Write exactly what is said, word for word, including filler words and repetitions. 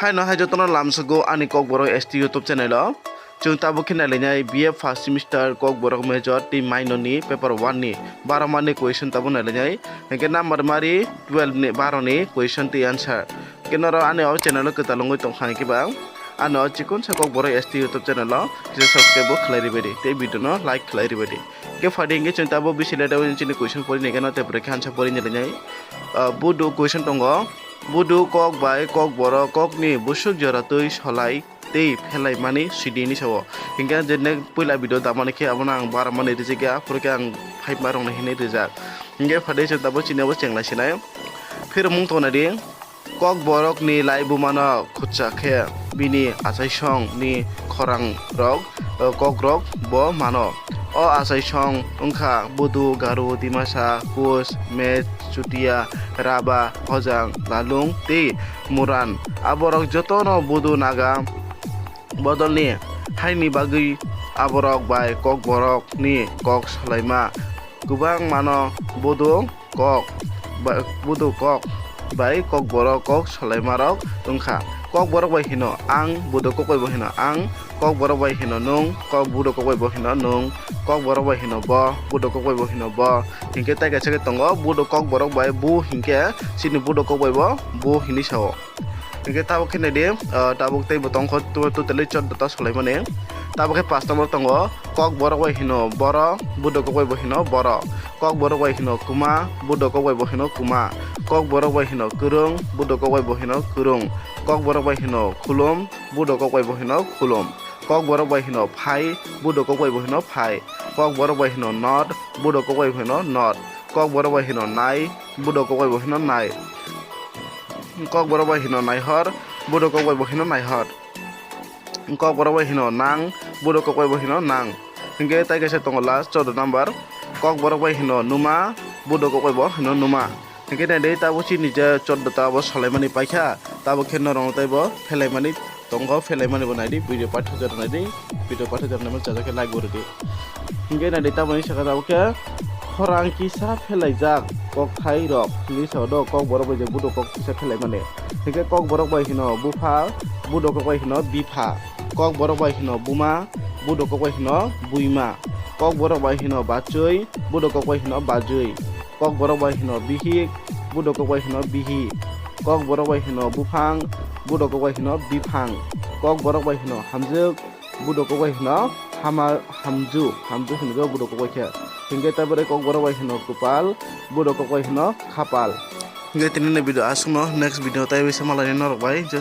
Haino hai jotono lamsogo ani Kokborok S T YouTube channel o. Chwng tabuk khe nailainai B A first semester Kokborok major tei minor ni paper one ni baro mani question tabuk nailainai. Hinkhe number mari twelve ni baro ni question tei answer. Hinkhe norok ani o channel o kwtal wngwi tongkha hinkhe ba ano chikonsa Kokborok S T YouTube channel o kisa subscribe bo khlai ribaidi tei video no like khlai ribaidi. Hinkhe phaidi hinkhe chwng tabuk bisi late o chini question pori naikhe no tei borok khe answer pori nailainai. Ah, budu question tongo. Budu kok bai Kokborok kokni busuk jora twi solai tei phelai mani sidi hinwi sao. Hinkhe je nek puila video damani khe abono ang bara mani rijak ya, aphuru khe ang five mark rokno hinwi rijak. Hinkhe phaidi chwng tabuk chini abo chenglai sinai. Phirmung tongnai di, Kokborokni laibumano khutsa khe bini achaisongni khorang rok, eh, kokrok bo mano. O achaisong wngkha Budu, Garu, Dimasa, Kus, Mech, Chutia, Raba, Hojang, Lalung tei Muran. Aborok jotono Budu Naga bodolni haini bagwi aborok bai Kokborokni kok salaima kwbangmano Budu kok ba-, Budu kok bai Kokborok kok salaimarok wngkha. Kokborok bai hino ang, Budu kok bai bo hino ang, Kokborok bai hino nung, kok Budu kok bai bo hino nung, Kokborok bai hino bo, Budu kok bai bo hino bo. Hinkhe tai kaisa khe tongo, Budu Kokborok bai bu hinkhe chini Budu kok bai bo bu hinwi sao. Hinkhe tabuk khe naidi, ah, tabuk tei bo tongkho to-, totally choddo ta solaimani. Tabuk khe pash number tongo, Kokborok bai hino boro, Budu kok bai bo hino boro. Kokborok bai hino kwma, Budu kok bai bo hino kwma. Kokborok bai hino kwrwng, Budu kok bai bo hino kwrwng. Kokborok bai hino khulum, Budu kok bai bo hino khulum. Kokborok bai hino phai, Budu kok bai bo hino phai. Kokborok bai hino nod, Budu kok bai bo hino nod. Kokborok bai hino nai, Budu kok bai bo hino nai. Kokborok bai hino naihor, Budu kok bai bo hino naihor. Kokborok bai hino nang, Budu kok bai bo hino nang. Hinkhe tai kaisa tongo last choddo number. Kokborok bai hino numa, Budu kok bai bo hino numa. Hinkhe naidi tabuk chini je choddo ta bo solaimani paikha, tabuk khe norokno tei bo phelaimani tongo, phelaimani bo naidi, video paithago naidi, video paithago naimani chajak khe like bo rwdi. Hinkhe naidi taboni saka tabuk khe khorang kisa phelaijak kokthai rok hinwi sao do, Kokborok bai je Budu kok kisa phelaimani. Hinkhe Kokborok bai hino bupha, Budu kok bai hino bipha. Kokborok bai hino buma, Budu kok bai hino buima. Kokborok bai hino bachwi, Budu kok bai hino bajwi. Kokborok bai hino bihik, Budu kok bai hino bihi. Kokborok bai hino buphang, Budu kok bai hino biphang. Kokborok bai hino hamjwk, Budu kok bai hino hama-, hamju, hamju hinwi Budu kok bai khe. Hinkhe tabore Kokborok bai hino kwpal, Budu kok bai hino khapal. Hinkhe tini ni video aswkno, next video tei bisa malai norok bai je